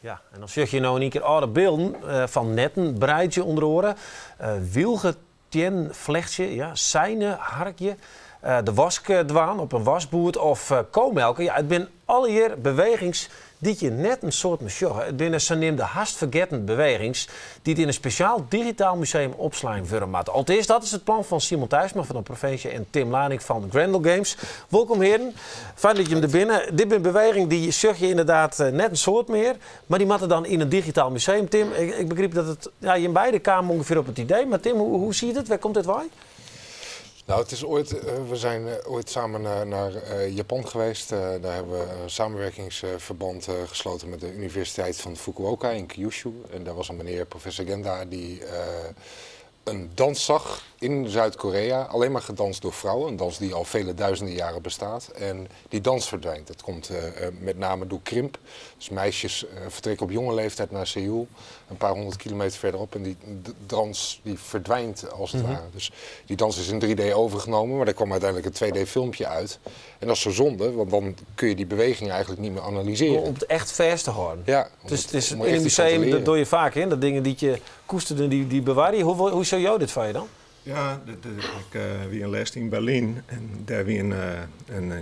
Ja, en dan sjoch je no yn ien kear âlde bylden fan netten breidzje ûnder oare, wylgeteannen flechtsje, ja, seine harkje, de wask dwaan op in waskboerd of komelke. Ja, it binne allegear bewegings dy't je net in soad mear sjogge. It binne saneamde hast fergetten bewegings dy't yn in spesjaal digitaal museum opslein wurde moatte. Alteast, dat is it plan fan Simon Tijsma fan de provinsje en Tim Laning fan Grendel Games. Wolkom hearen, fijn dat jim der binne. Dit binne bewegingen dy sjoch je ynderdaad net in soad mear, mar dy moatte dan yn in digitaal museum. Tim, ik begryp dat it, ja, jim beide kamen ûngefear op it idee, mar Tim, hoe siet it? Wêr komt dit wei? Nou, het is ooit, we zijn ooit samen naar Japan geweest. Daar hebben we een samenwerkingsverband gesloten met de Universiteit van Fukuoka in Kyushu. En daar was een meneer, professor Genda, die een dans zag in Zuid-Korea. Alleen maar gedanst door vrouwen. Een dans die al vele duizenden jaren bestaat. En die dans verdwijnt. Dat komt met name door krimp. Dus meisjes vertrekken op jonge leeftijd naar Seoul. Een paar honderd kilometer verderop. En die dans die verdwijnt als het ware. Dus die dans is in 3D overgenomen. Maar daar kwam uiteindelijk een 2D filmpje uit. En dat is zo zonde, want dan kun je die beweging eigenlijk niet meer analyseren. Om het echt vast te houden. Ja, om Dus het het is om in een echt te museum, dat controleren. doe je vaak in. Dat dingen die je koesterde, die bewaar je. Hoe zou jou dit van je dan? Ja, ik wie in les in Berlijn en daar wie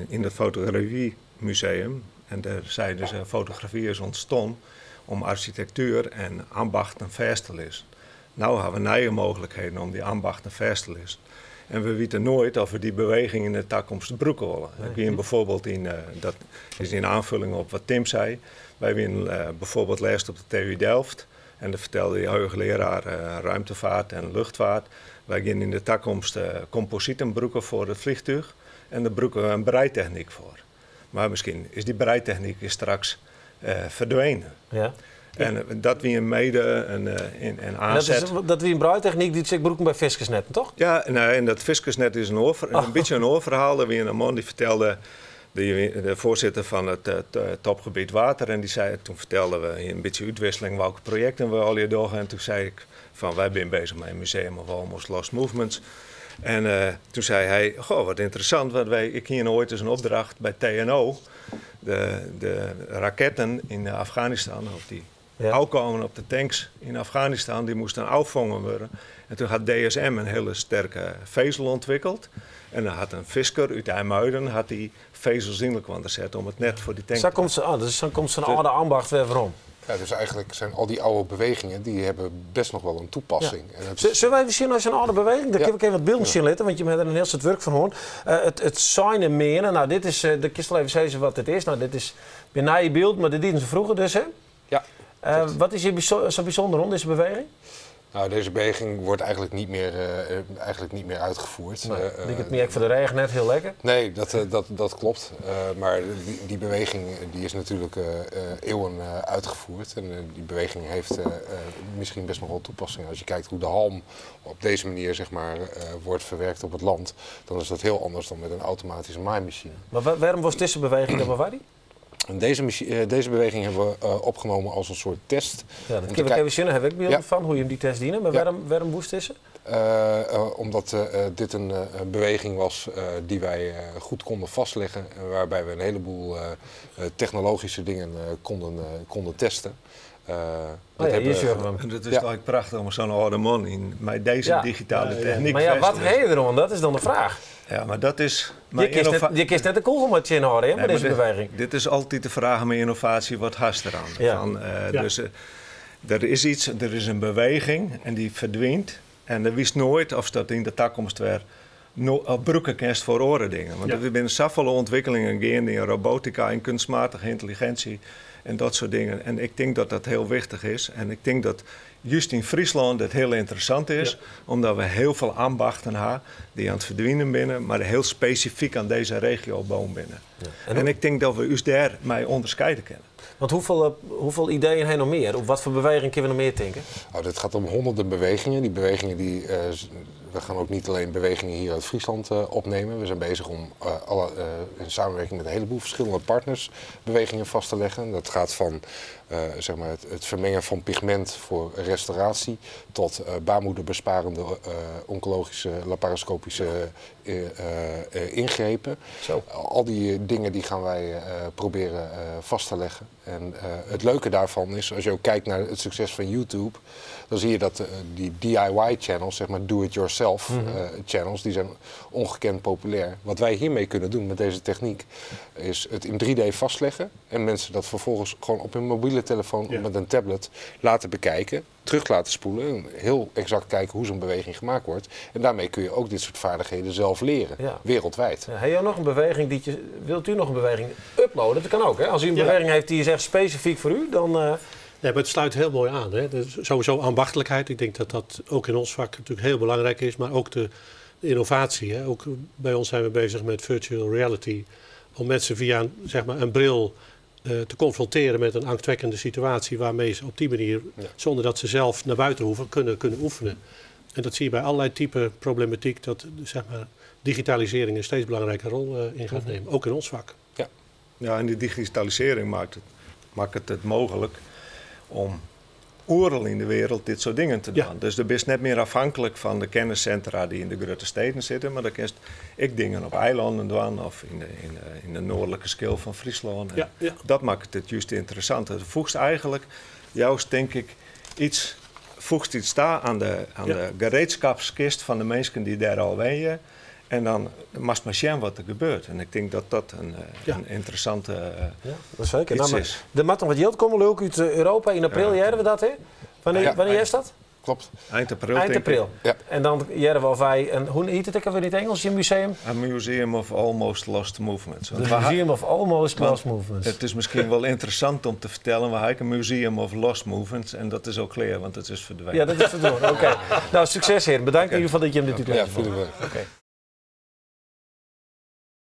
in het fotografiemuseum. En daar zeiden ze, fotografie is ontstaan om architectuur en ambachten vast te leggen. Nou hebben we nieuwe mogelijkheden om die ambachten vast te leggen. En we weten nooit of we die beweging in de toekomst broeken willen. Ik wie bijvoorbeeld in, dat is in aanvulling op wat Tim zei, wij winnen bijvoorbeeld les op de TU Delft. En daar vertelde die hoogleraar ruimtevaart en luchtvaart. Wij gaan in de toekomst composieten broeken voor het vliegtuig. En daar broeken we een breitechniek voor. Maar misschien is die breitechniek is straks verdwenen. En dat wie een mede een En dat aanzet. is dat wie een breitechniek die zich broeken bij viskersnetten, toch? Ja, nee, en dat viskersnet is een beetje een oorverhaal. Er wie een man die vertelde, de voorzitter van het topgebied water, en die zei, toen vertelden we een beetje uitwisseling welke projecten we al hier doen. En toen zei ik van, wij zijn bezig met een museum of Almost Lost Movements. En toen zei hij, goh, wat interessant, want ik hier ooit eens een opdracht bij TNO, de raketten in Afghanistan, of die afkomen op de tanks in Afghanistan, die moesten afvangen worden. En toen had DSM een hele sterke vezel ontwikkeld. En dan had een visker uit IJmuiden had die vezels in elkaar zetten om het net voor die tank Zo te komt ze, oh, dus dan komt zo'n oude ambacht weer waarom. Ja, dus eigenlijk zijn al die oude bewegingen, die hebben best nog wel een toepassing. En het Zullen wij even zien naar zo'n oude beweging? Daar Ja. heb ik even wat beelden zien laten, want je hebt er een heel soort werk van hoor. Het signen menen, nou dit is, de kist al even zeggen wat dit is. Nou, dit is weer na je beeld, maar dit dienen ze vroeger dus, hè? Ja. Wat is hier zo bijzonder rond deze beweging? Nou, deze beweging wordt eigenlijk niet meer uitgevoerd. Nee, ik het meer voor de regen net heel lekker. Nee, dat klopt. Maar die beweging die is natuurlijk eeuwen uitgevoerd. En die beweging heeft misschien best nog wel toepassing. Als je kijkt hoe de halm op deze manier wordt verwerkt op het land, dan is dat heel anders dan met een automatische maaimachine. Maar waarom was deze beweging dan waar die? En deze beweging hebben we opgenomen als een soort test. Ja, dat Om kan te ik even zien, daar heb ik beelden van, hoe je hem die test dienen. Maar waarom moest deze? Omdat dit een beweging was die wij goed konden vastleggen. En waarbij we een heleboel technologische dingen konden testen. Oh Dat ja, hebben hier we zien we hem. En dat is Ja. eigenlijk prachtig om zo'n oude man in met deze digitale techniek Maar ja, vast wat te leggen. heet er om? Dat is dan de vraag. Ja, maar dat is Je mijn kiest net de kogel met zin houden, hè, Nee, met deze maar beweging. dit is altijd de vraag met innovatie, wat haast eraan? Van Dus er is iets, er is een beweging en die verdwijnt. En er wist nooit of dat in de toekomst weer op broeken kerst voor oren dingen. Want er zijn zoveel ontwikkelingen gaande in robotica, in kunstmatige intelligentie en dat soort dingen. En ik denk dat dat heel wichtig is. En ik denk dat juist in Friesland het heel interessant is, omdat we heel veel ambachten hebben die aan het verdwijnen binnen, maar heel specifiek aan deze regio boom binnen. En En ik denk dat we ons daar mee onderscheiden kunnen. Want hoeveel ideeën heb je nog meer? Op wat voor beweging kunnen we nog meer denken? Oh, dit gaat om honderden bewegingen. Die bewegingen die we gaan ook niet alleen bewegingen hier uit Friesland opnemen. We zijn bezig om in samenwerking met een heleboel verschillende partners bewegingen vast te leggen. Dat gaat van het vermengen van pigment voor restauratie tot baarmoederbesparende oncologische, laparoscopische ingrepen. Al die dingen die gaan wij proberen vast te leggen. En het leuke daarvan is, als je ook kijkt naar het succes van YouTube, dan zie je dat die DIY-channels, zeg maar do-it-yourself channels, die zijn ongekend populair. Wat wij hiermee kunnen doen met deze techniek, is het in 3D vastleggen en mensen dat vervolgens gewoon op hun mobiele telefoon of met een tablet laten bekijken, terug laten spoelen en heel exact kijken hoe zo'n beweging gemaakt wordt. En daarmee kun je ook dit soort vaardigheden zelf leren, wereldwijd. Ja, heb je nog een beweging die je, wilt u nog een beweging uploaden? Dat kan ook, hè? Als u een beweging heeft die is echt specifiek voor u, dan... Nee, maar het sluit heel mooi aan. Hè? Dus sowieso ambachtelijkheid. Ik denk dat dat ook in ons vak natuurlijk heel belangrijk is. Maar ook de innovatie. Hè? Ook bij ons zijn we bezig met virtual reality. Om mensen via zeg maar, een bril te confronteren met een angstwekkende situatie. Waarmee ze op die manier, zonder dat ze zelf naar buiten hoeven, kunnen oefenen. En dat zie je bij allerlei type problematiek. Dat zeg maar, digitalisering een steeds belangrijke rol in gaat nemen. Ook in ons vak. Ja, en die digitalisering maakt het mogelijk om oeral in de wereld dit soort dingen te doen. Dus je bent net meer afhankelijk van de kenniscentra die in de grote steden zitten, maar dan kun je dingen op eilanden doen of in de noordelijke schil van Friesland. En dat maakt het juist interessant. Het voegt eigenlijk, juist denk ik, iets, voegt iets daar aan de gereedschapskist van de mensen die daar al wonen. En dan mag maar zien wat er gebeurt. En ik denk dat dat een interessante Ja, dat is zeker. Iets Nou, maar is. Der moat noch wat jild komme, leau ik, út Europa. In april hearre we dat, hè? Wanneer, Ja. wanneer is dat? Klopt. Eind april, Eind denk ik. april. Ja. En dan hearre we of wy een, hoe heet het ook alweer in het Engels, je museum? A Museum of Almost Lost Movements. Want The Museum of Almost Lost Movements. Het is misschien wel interessant om te vertellen, we hebben een Museum of Lost Movements en dat is ook klaar, want het is verdwenen. Ja, dat is verdwenen. Oké. Nou, succes heren. Bedankt in ieder geval dat je hem dit Ja, uitlegde. voelen we. Oké.